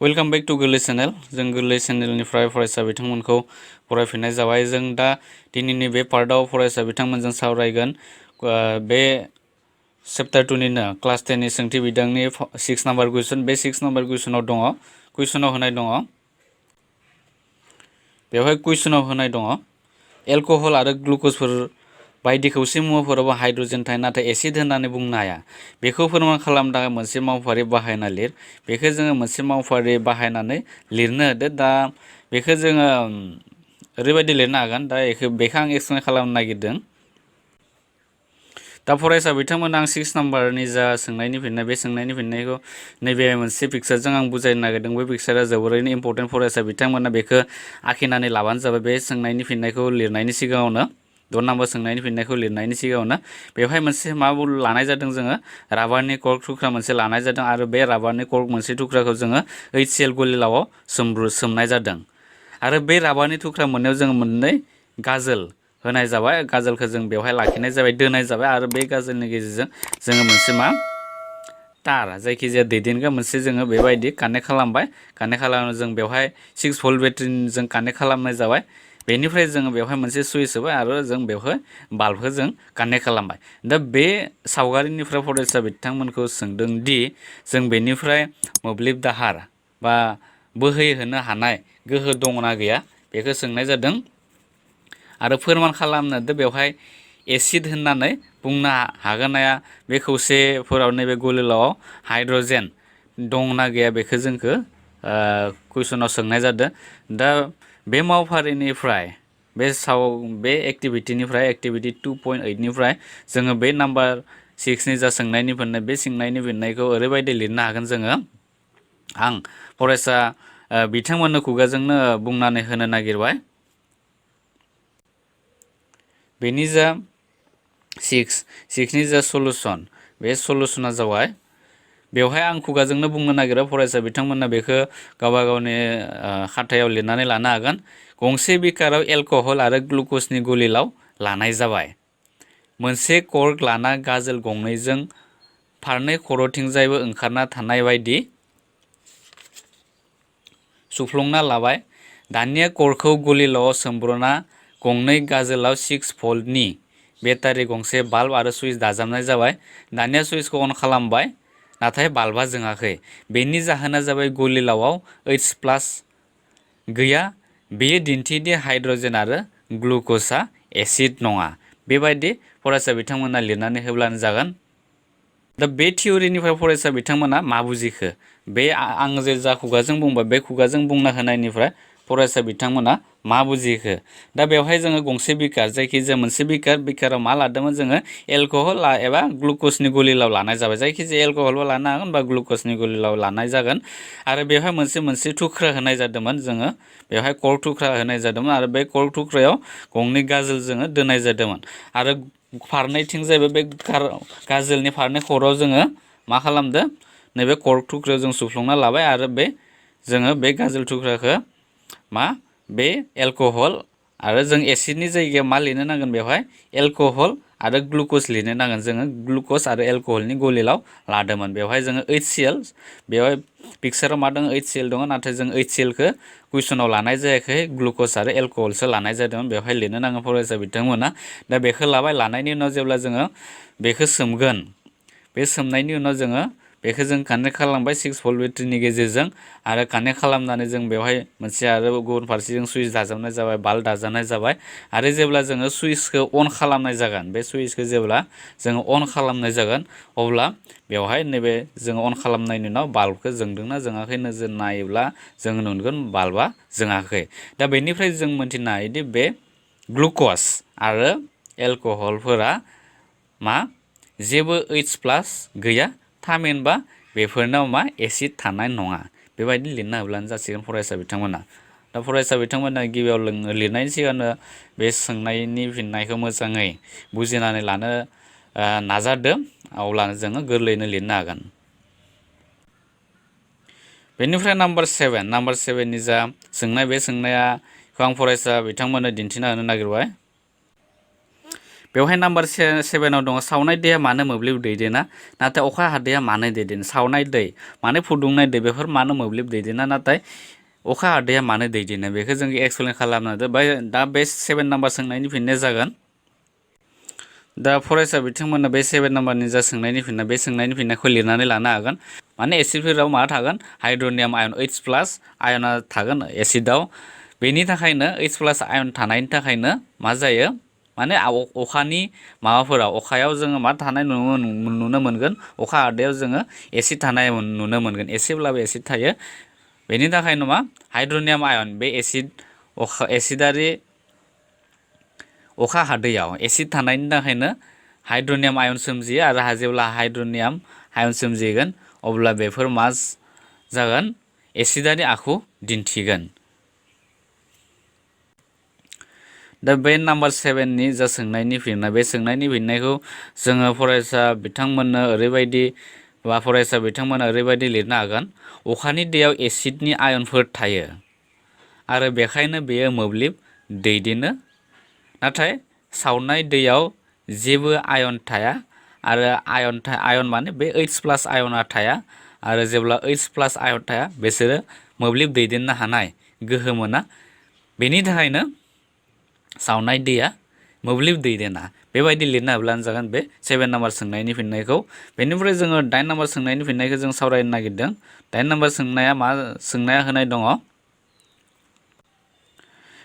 welcome back to गोरलै channel जों गोरलै चेनेलनिफ्राय फरायसा बिथांमोनखौ फरायफिननाय जाबाय जों दा दिनैनि बे पार्टआव फरायसा बिथांमोनजों सावरायगोन बे चैप्टार 2निनो क्लास 10नि सोंथि बिदांनि 6 नाम्बार कुइसन बे 6 नाम्बार कुइसनाव दङ कुइसनाव होनाय दङ बेवहाय कुइसनाव होनाय दङ एलकहल आरो ग्लुक'जफोर बायदि खौसे मुवाफोराव हाइड्रजेन थायो नाथाय एसिड होननानै बुंनो हाया बेखौ फोरमान खालामनो थाखाय मोनसे मावफारि बाहायना लिर बेखौ जोङो मोनसे मावफारि बाहायनानै लिरनो होदो दा बेखौ जोङो ओरैबायदि लिरनो हागोन दा बेखौ आं एक्सप्लेन खालामनो नागिरदों दा फरायसा बिथांमोना आं 6 नाम्बारनि जा सोंनायनि फिननाय बे सोंनायनि फिननायखौ नैबे मोनसे पिक्सारजों आं बुजायनो नागिरदों बे पिक्सारा जोबोरैनो इम्पर्टेन्ट फरायसा बिथांमोना बेखौ आखिनानै लाबानो जाबाय बे सोंनायनि फिननायखौ लिरनायनि सिगाङावनो 2 नाम्बार सोंनायनि फिननायखौ लिरनायनि सिगाङावनो बेवहाय मोनसे मा लानाय जादों जोङो राबारनि कर्क थुख्रा मोनसे लानाय जादों आरो बे राबारनि कर्क मोनसे थुख्राखौ जोङो HCl गलिलावाव सोमनाय जादों आरो बे राबारनि थुख्रा मोननायाव जोङो मोननै गाजोल होनाय जाबाय गाजोलखौ जों बेवहाय लाखिनाय जाबाय दोननाय जाबाय आरो बे गाजोलनि गेजेरजों जोङो मोनसे मा तार जायखिजाया दैदेनग्रा मोनसे जोङो बेबायदि कानेक्ट खालामबाय कानेक्ट खालामनो जों बेवहाय 6 भल्ट बेटारिजों कानेक्ट खालामनाय जाबाय बेनिफ्राय जोङो बेवहाय मोनसे सुइच होबाय आरो जों बेवहाय बाल्बखौ जों कानेक्ट खालामबाय दा बे सावगारिनिफ्राय फरायसा बिथांमोनखौ सोंदों दि जों बेनिफ्राय मोब्लिब दाहार बा बोहैहोनो हानाय गोहो दङना गैया बेखौ सोंनाय जादों आरो फोरमान खालामनो बेवहाय एसिड होननानै बुंनो हागोन ना बे खौसेफोराव नैबे गलिलावाव हाइड्रजेन दंना गैया बेखौ जोंखौ कुइसनाव सोंनाय जादों दा बे मावफारिनिफ्राय बे एक्टिभिटिनिफ्राय एक्टिभिटि 2.8 निफ्राय जोङो बे नाम्बार 6 नि जा सोंनायनि फिननाय बे सोंनायनि फिननायखौ ओरैबायदि लिरनो हागोन जोङो आं फरायसा बिथांमोननो खुगाजोंनो बुंनानै होनो नागिरबाय बेनि जा 6 नि जा सलुसन बे सलुसना जाबाय बेवहाय आं खुगाजोंनो बुंनो नागिरो फरायसा बिथांमोनना बेखौ गावबा गावनि खातायाव लिरनानै लानो हागोन गंसे बिकाराव एलकहल आरो ग्लुक'जनि गलिलाव लानाय जाबाय मोनसे कर्क लाना गाजोल गंनैजों फारनै खर'थिंजायबो ओंखारना थानाय बायदि सुफ्लंना लाबाय दानिया कर्कखौ गलिलावाव सोमब्रना गंनै गाजोलाव 6 भल्टनि बेटारि गंसे बाल्ब आरो सुइच दाजाबनाय जाबाय दानिया सुइचखौ अन खालामबाय नाथाय बाल्बा जोङाखै बेनि जाहोना जाबाय गलिलावाव H+ गैया बेयो दिन्थिदि हाइड्रजेन आरो ग्लुक'जआ एसिड नङा बेबायदि फरायसा बिथांमोना लिरनानै होब्लानो जागोन दा बे थियरिनिफ्राय फरायसा बिथांमोना मा बुजिखो बे आं जे जा खुगाजों बुंबाय बे खुगाजों बुंना होनायनिफ्राय फरायसा बिथांमोना मा बुजिखो दा बेवहाय जोङो गंसे बिकार जायखिजाया मोनसे बिकाराव मा लादोंमोन जोङो एलकहल एबा ग्लुक'जनि गलिलाव लानाय जाबाय जायखिजाया एलकहलबो लानो हागोन बा ग्लुक'जनि गलिलाव लानाय जागोन आरो बेवहाय मोनसे थुख्रा होनाय जादोंमोन जोङो बेवहाय कर्क थुख्रा होनाय जादोंमोन आरो बे कर्क थुख्रायाव गंनै गाजोल जोङो दोननाय जादोंमोन आरो फारनैथिंजायबो बे गाजोलनि फारनै खर'आव जोङो मा खालामदो नैबे कर्क थुख्रायाव जों सुफ्लंना लाबाय आरो जोङो बे गाजोल थुख्राखौ बे एलकहल आरो जों एसिडनि जायगायाव मा लिरनो नांगोन बेवहाय एलकहल आरो ग्लुक'ज लिरनो नांगोन जोङो ग्लुक'ज आरो एलकहलनि गलिलाव लादोंमोन बेवहाय जोङो HCl बेवहाय पिक्साराव मा दङ HCl दङ नाथाय जों HClखौ कुइसनाव लानाय जायाखै ग्लुक'ज आरो एलकहलसो लानाय जादोंमोन बेवहाय लिरनो नांगोन फरायसा बिथांमोना दा बेखौ लाबाय लानायनि उनाव जेब्ला जोङो बेखौ सोमगोन बे सोमनायनि उनाव जोङो बेखौ जों कानेक्ट खालामबाय 6 भल्ट बेटारिनि गेजेरजों आरो कानेक्ट खालामनानै जों बेवहाय मोनसे आरो गुबुन फारसेजों सुइच दाजाबनाय जाबाय बाल्ब दाजाबनाय जाबाय आरो जेब्ला जोङो सुइचखौ अन खालामनाय जागोन बे सुइचखौ जेब्ला जोङो अन खालामनाय जागोन अब्ला बेवहाय नैबे जोङो अन खालामनायनि उनाव बाल्बखौ जोंदोंना जोङाखै नोजोर नायोब्ला जों नुगोन बाल्बा जोङाखै दा बेनिफ्राय जों मोनथिनो हायोदि बे ग्लुक'ज आरो एलकहलफोरा जेबो H+ गैया थामहिनबा बेफोरनाव एसिड थानाय नङा बेबायदि लिरना होब्लानो जासिगोन फरायसा बिथांमोना दा फरायसा बिथांमोना गिबियाव लिरनायनि सिगांनो बे सोंनायनि फिननायखौ मोजाङै बुजिनानै लानो नाजादो अब्लानो जोङो गोरलैयैनो लिरनो हागोन बेनिफ्राय नाम्बार 7नि जा सोंनाय बे सोंनायखौ आं फरायसा बिथांमोननो दिन्थिना होनो नागिरबाय बेवहाय नाम्बार 7आव दङ सावनाय दैया मानो मोब्लिब दैदेना नाथाय अखा हादैया मानो दैदेनो सावनाय दै माने फुदुंनाय दै बेफोर मानो मोब्लिब दैदेना नाथाय अखा हादैया मानो दैदेनो बेखौ जों एक्सप्लेन खालामनो दा बे 7 नाम्बार सोंनायनि फिननाया जागोन दा फरायसा बिथांमोना बे 7 नाम्बारनि जा सोंनायनि फिननाय बे सोंनायनि फिननायखौ लिरनानै लानो हागोन माने एसिडफोराव मा थागोन हाइड्रनियाम आयन H+ आयना थागोन एसिडआव बेनि थाखायनो H+ आयन थानायनि थाखायनो मा जायो माने अखानि माबाफोराव अखायाव जोङो मा थानाय नुनो मोनगोन अखा हादैयाव जोङो एसिड थानाय नुनो मोनगोन एसेब्लाबो एसिड थायो बेनि थाखायनो मा हाइड्रनियाम आयन बे एसिडारि अखा हादैयाव एसिड थानायनि थाखायनो हाइड्रनियाम आयन सोमजियो आरो जेब्ला हाइड्रनियाम आयन सोमजिगोन अब्ला बेफोर मा जागोन एसिडारि आखु दिन्थिगोन दा बे नाम्बार 7नि जा सोंनायनि फिननाय बे सोंनायनि फिननायखौ जोङो फरायसा बिथांमोननो ओरैबायदि लिरनो हागोन अखानि दैयाव एसिडनि आयनफोर थायो आरो बेखायनो बेयो मोब्लिब दैदेनो नाथाय सावनाय दैयाव जेबो आयन थाया आरो आयन माने बे H+ आयना थाया आरो जेब्ला H+ आयन थाया बिसोरो मोब्लिब दैदेननो हानाय गोहो मोना बेनि थाखायनो सावनाय दैया मोब्लिब दैदेना बेबायदि लिरनो हाब्लानो जागोन बे 7 नाम्बार सोंनायनि फिननायखौ बेनिफ्राय जोङो 8 नाम्बार सोंनायनि फिननायखौ जों सावरायनो नागिरदों 8 नाम्बार सोंनाया होनाय दङ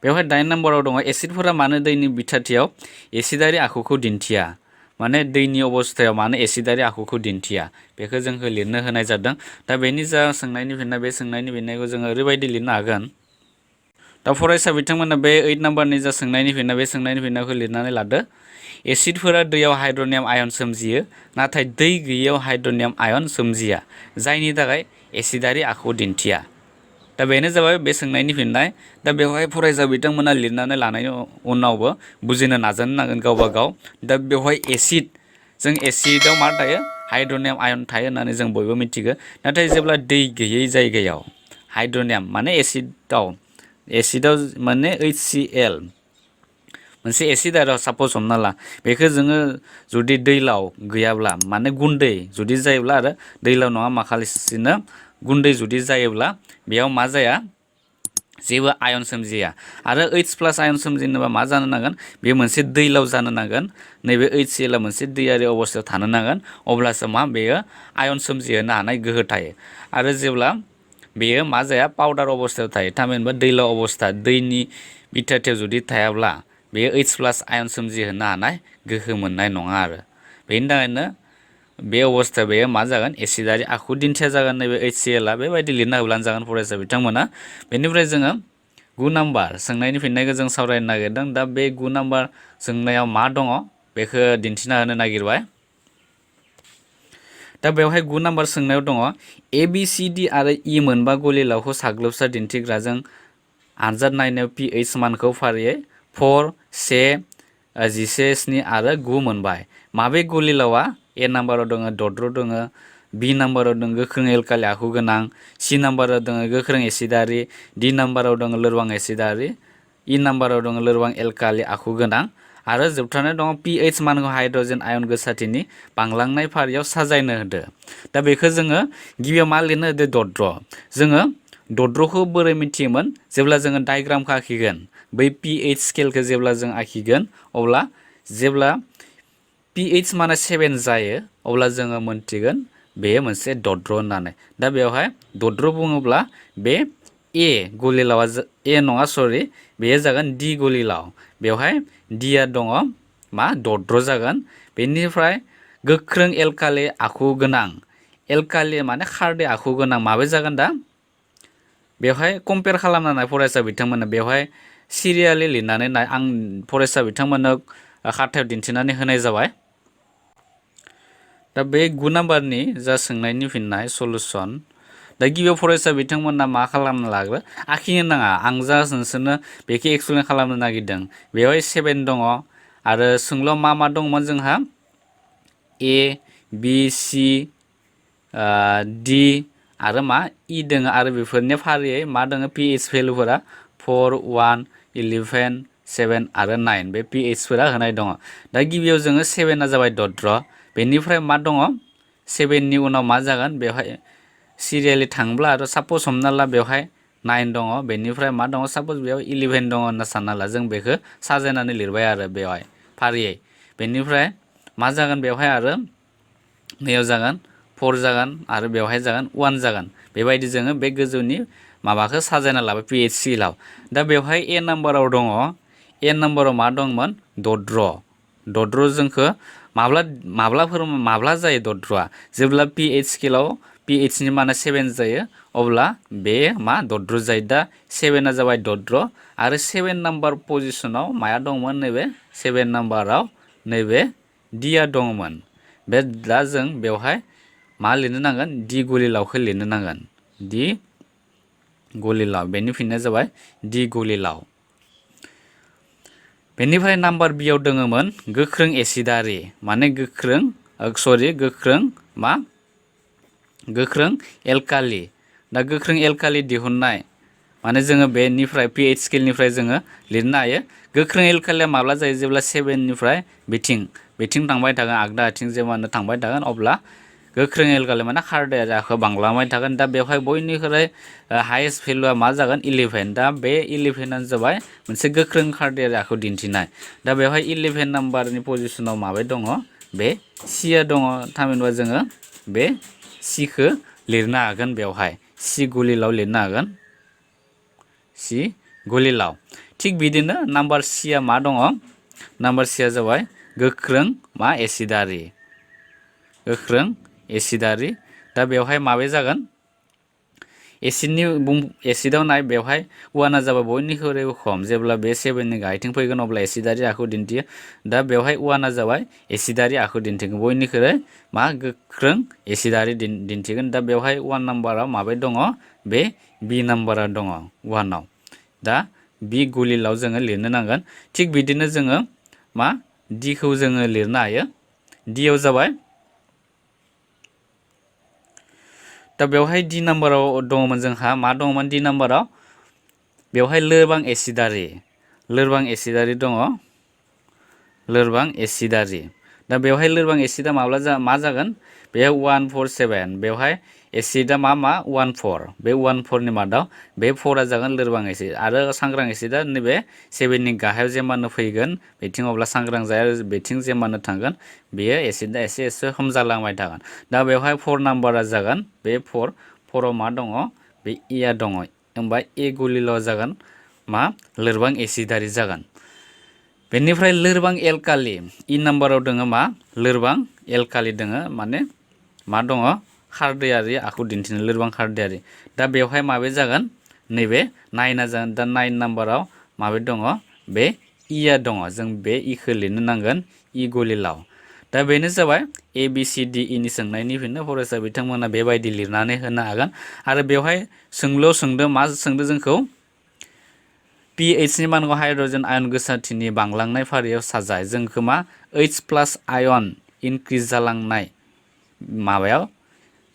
बेवहाय 8 नाम्बाराव दङ एसिडफोरा मानो दैनि बिथाथियाव एसिडारि आखुखौ दिन्थिया माने दैनि अबस्थायाव मानो एसिडारि आखुखौ दिन्थिया बेखौ जोंखौ लिरनो होनाय जादों दा बेनि जा सोंनायनि फिननाय बे सोंनायनि फिननायखौ जोङो ओरैबायदि लिरनो हागोन दा फरायसा बिथांमोना बे 8 नाम्बारनि जा सोंनायनि फिननाय बे सोंनायनि फिननायखौ लिरनानै लादो एसिडफोरा दैयाव हाइड्रनियाम आयन सोमजियो नाथाय दै गैयैयाव हाइड्रनियाम आयन सोमजिया जायनि थाखाय एसिडारि आखु दिन्थिया दा बेनो जाबाय बे सोंनायनि फिननाय दा बेवहाय फरायसा बिथांमोना लिरनानै लानायनि उनावबो बुजिनो नाजानो नांगोन गावबा गाव दा बेवहाय जों एसिडआव मा थायो हाइड्रनियाम आयन थायो होननानै जों बयबो मिथिगौ नाथाय जेब्ला दै गैयै जायगायाव हाइड्रनियाम माने एसिडआव माने HCl मोनसे एसिड आरो सापस हमना ला बेखौ जोङो जुदि दैलाव गैयाब्ला माने गुन्दै जुदि जायोब्ला आरो दैलाव नङा माखासेनो गुन्दै जुदि जायोब्ला बेयाव मा जाया जेबो आयन सोमजिया आरो H+ आयन सोमजिनोबा मा जानो नांगोन बे मोनसे दैलाव जानो नांगोन नैबे HCl मोनसे दैयारि अबस्थायाव थानो नांगोन अब्लासो मा बेयो आयन सोमजिहोनो हानाय गोहो थायो आरो जेब्ला बेयो मा जाया पाउडार अबस्थायाव थायो थामहिनबा दैलाव अबस्था दैनि बिथाथियाव जुदि थायाब्ला बेयो H+ आयन सोमजिहोनो हानाय गोहो मोननाय नङा आरो बेनि थाखायनो बे अबस्थायाव बेयो मा जागोन एसिडारि आखु दिन्थिया जागोन नैबे HCl बेबायदि लिरना होब्लानो जागोन फरायसा बिथांमोना बेनिफ्राय जोङो 9 नाम्बार सोंनायनि फिननायखौ जों सावरायनो नागिरदों दा बे 9 नाम्बार सोंनायाव मा दङ बेखौ दिन्थिना होनो नागिरबाय दा बेवहाय 9 नाम्बार सोंनायाव दङ ABCD आरो E मोनबा गलिलावखौ साग्लोबसा दिन्थिग्राजों आनजाद नायनायाव pH मानखौ फारियै 4, 1, 11, 7 आरो 9 मोनबाय माबे गलिलावा A नाम्बाराव दङ दद्र दङ B नाम्बाराव दङ गोख्रों एलकालि आखु गोनां C नाम्बाराव दङ गोख्रों एसिडारि D नाम्बाराव दङ लोरबां एसिडारि E नाम्बाराव दङ लोरबां एलकालि आखु गोनां आरो जोबथारनाय दङ pH मानखौ हाइड्रजेन आयन गोसारथिनि बांलांनाय फारियाव साजायनो होदो दा बेखौ जोङो गिबियाव मा लिरनो होदो दद्र जोङो दद्रखौ बोरै मिथियोमोन जेब्ला जोङो डायग्रामखौ आखिगोन बै pH स्केलखौ जेब्ला जों आखिगोन अब्ला जेब्ला pH माने 7 जायो अब्ला जोङो मोनथिगोन बेयो मोनसे दद्र होननानै दा बेवहाय दद्र बुङोब्ला बे A गलिलावा बेयो जागोन D गलिलाव बेवहाय Dआ दङ मा दद्र जागोन बेनिफ्राय गोख्रों एलकालि आखु गोनां एलकालि माने खारदै आखु गोनां माबे जागोन दा बेवहाय कम्पेयार खालामनानै फरायसा बिथांमोना बेवहाय सिरियालि लिरनानै आं फरायसा बिथांमोननो खाथायाव दिन्थिनानै होनाय जाबाय दा बे 9 नाम्बारनि जा सोंनायनि फिननाय सलुसन दा गिबियाव फरायसा बिथांमोना मा खालामनो लाग्रो आखिनो नाङा आं जा नोंसोरनो बेखौ एक्सप्लेन खालामनो नागिरदों बेवहाय 7 दङ आरो सोंलुआव मा दंमोन जोंहा A B C D आरो मा E दङ आरो बेफोरनि फारियै मा दङ pH भेलुफोरा 4, 1, 11, 7 आरो 9 बे pHफोरा होनाय दङ दा गिबियाव जोङो 7आ जाबाय दद्र बेनिफ्राय मा दङ 7नि उनाव मा जागोन बेवहाय सिरियालि थांब्ला आरो साप'ज हमना ला बेवहाय 9 दङ बेनिफ्राय मा दङ साप'ज बेयाव 11 दङ होनना सानना ला जों बेखौ साजायनानै लिरबाय आरो बेवहाय फारियै बेनिफ्राय मा जागोन बेवहाय आरो नैयाव जागोन 4 जागोन आरो बेवहाय जागोन 1 जागोन बेबायदि जोङो बे गोजौनि माबाखौ साजायना लाबाय pH स्केलाव दा बेवहाय ए नाम्बाराव दङ ए नाम्बाराव मा दंमोन दद्र जोंखो माब्ला जायो दद्रआ जेब्ला pH स्केलाव pHनि माना 7 जायो अब्ला बे मा दद्र जायो दा 7आ जाबाय दद्र आरो 7 नाम्बार पजिशनाव माया दंमोन नैबे 7 नाम्बाराव नैबे डिआ दंमोन बे दा जों बेवहाय मा लिरनो नांगोन डि गलिलावखौ लिरनो नांगोन डि गलिलाव बेनि फिननाया जाबाय डि गलिलाव बेनिफ्राय नाम्बार बियाव दङमोन गोख्रों एसिडारि माने गोख्रों एलकालि दा गोख्रों एलकालि दिहुननाय माने जोङो बेनिफ्राय pH स्केलनिफ्राय जोङो लिरनो हायो गोख्रों एलकालिया माब्ला जायो जेब्ला 7निफ्राय बिथिं थांबाय थागोन आगदा आथिं जेब्लानो थांबाय थागोन अब्ला गोख्रों एलकालि माने खारदैयारि आखु बांलांबाय थागोन दा बेवहाय बयनिख्रुइ हाइएस्ट भेलुआ मा जागोन 11 दा बे 11आनो जाबाय मोनसे गोख्रों खारदैयारि आखु दिन्थिनाय दा बेवहाय 11 नाम्बारनि पजिशनाव माबे दङ बे सिआ दङ थामहिनबा जोङो बे सिखौ लिरनो हागोन बेवहाय सि गलिलाव लिरनो हागोन सि गलिलाव थिग बिदिनो नाम्बार सिआ मा दङ नाम्बार सिआ जाबाय गोख्रों मा एसिडारि दा बेवहाय माबे जागोन एसिडआव नाय बेवहाय 1आ जाबाय बयनिख्रुइबो खम जेब्ला बे 7नि गाहायथिं फैगोन अब्ला एसिडारि आखु दिन्थियो दा बेवहाय 1आ जाबाय एसिडारि आखु दिन्थिगोन बयनिख्रुइ मा गोख्रों एसिडारि दिन्थिगोन दा बेवहाय 1 नाम्बाराव माबे दङ बे बि नाम्बारा दङ 1आव दा बि गलिलाव जोङो लिरनो नांगोन थिग बिदिनो जोङो मा डिखौ जोङो लिरनो हायो डिआव जाबाय दा बेवहाय डि नाम्बाराव दङमोन जोंहा मा दङमोन डि नाम्बाराव बेवहाय लोरबां एसिडारि दङ लोरबां एसिडारि दा बेवहाय लोरबां एसिडा मा जागोन बेयाव 147 बेवहाय एसिडा मा 14 बे 14नि मादाव बे 4आ जागोन लोरबां एसिड आरो सांग्रां एसिडा नैबे 7नि गाहायाव जेमानो फैगोन बेथिं अब्ला सांग्रां जाया बेथिं जेमानो थांगोन बेयो एसिडा एसे खम जालांबाय थागोन दा बेवहाय 4 नाम्बारा जागोन बे 4आव मा दङ बे इआ दङ होमबा ए गलिलाव जागोन मा लोरबां एसिडारि जागोन बेनिफ्राय लोरबां एलकालि इ नाम्बाराव दोङो मा लोरबां एलकालि दोङो माने मा दङ खारदैयारि आखु दिन्थिनो लोरबां खारदैयारि दा बेवहाय माबे जागोन नैबे 9आ जागोन दा 9 नाम्बाराव माबे दङ बे इआ दङ जों बे इखौ लिरनो नांगोन इ गलिलाव दा बेनो जाबाय ए बि सि डि इनि सोंनायनि फिननाय फरायसा बिथांमोना बेबायदि लिरनानै होनो हागोन आरो बेवहाय मा सोंदों जोंखौ pHनि मानखौ हाइड्रजेन आयन गोसारथिनि बांलांनाय फारियाव साजाय जोंखौ मा H+ आयन इनक्रिज जालांनाय माबायाव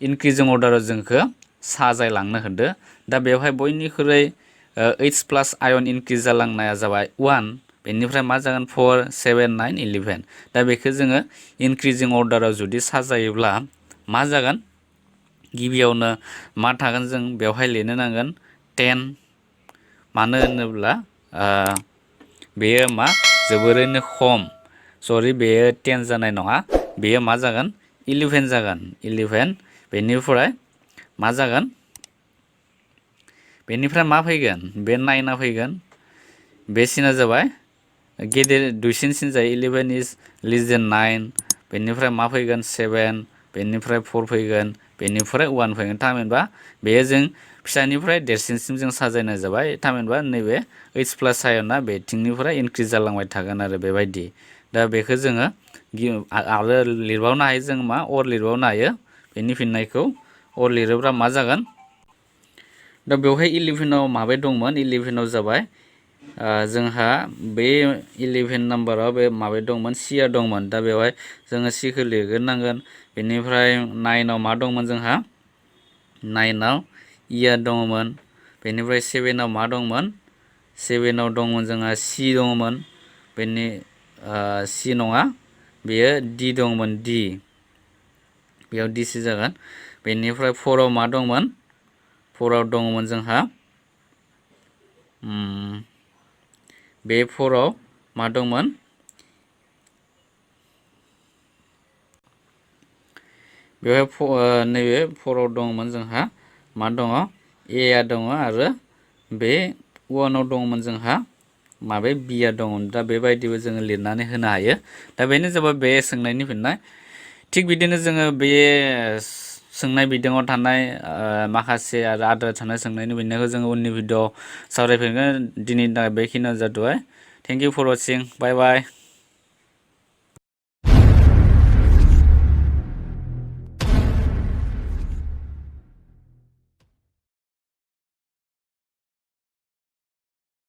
इनक्रिजिं अर्डाराव जोंखौ साजायलांनो होदो दा बेवहाय बयनिख्रुइ H+ आयन इनक्रिज जालांनाया जाबाय 1 बेनिफ्राय मा जागोन 4 7 9 11 दा बेखौ जोङो इनक्रिजिं अर्डाराव जुदि साजायोब्ला मा जागोन गिबियावनो मा थागोन जों बेवहाय लिरनो नांगोन 10 मानो होनोब्ला बेयो मा जोबोरैनो खम बेयो 10 जानाय नङा बेयो मा जागोन 11 जागोन 11 बेनिफ्राय मा जागोन बेनिफ्राय मा फैगोन बे 9आ फैगोन बे सिना जाबाय दुइसिनसिन जायो 11 इज लेस देन 9 बेनिफ्राय मा फैगोन 7 बेनिफ्राय 4 फैगोन बेनिफ्राय 1 फैगोन थामहिनबा बेयो जों फिसानिफ्राय देरसिनसिम जों साजायनाय जाबाय थामहिनबा नैबे H+ आयना बेथिंनिफ्राय इनक्रिज जालांबाय थागोन आरो बेबायदि दा बेखौ जोङो आरो लिरबावनो हायो जों मा अर लिरबावनो हायो बेनि फिननायखौ अर लिरोब्ला मा जागोन दा बेवहाय 11आव माबे दंमोन 11आव जाबाय जोंहा बे 11 नाम्बाराव बे माबे दंमोन सिआ दंमोन दा बेवहाय जोङो सिखौ लिरग्रोनांगोन बेनिफ्राय 9आव मा दंमोन जोंहा 9आव इआ दंमोन बेनिफ्राय 7आव मा दंमोन 7आव दंमोन जोंहा C दङमोन बेनि C नङा बेयो D दंमोन D बेयाव DC जागोन बेनिफ्राय 4आव मा दंमोन 4आव दङमोन जोंहा बे 4आव मा दंमोन बेवहाय नैबे 4आव दंमोन जोंहा मा दङ A आ दङ आरो बे 1आव दंमोन जोंहा माबे B आ दङ दा बेबायदिबो जोङो लिरनानै होनो हायो दा बेनो जाबाय बे सोंनायनि फिननाय थिग बिदिनो जोङो बे सोंनाय बिदाङाव थानाय माखासे आरो आद्रा थानाय सोंनायनि फिननायखौ जोङो उननि भिडिअ सावरायफिनगोन दिनैनि थाखाय बेखिनियाव जाथ'बाय thank you for watching bye bye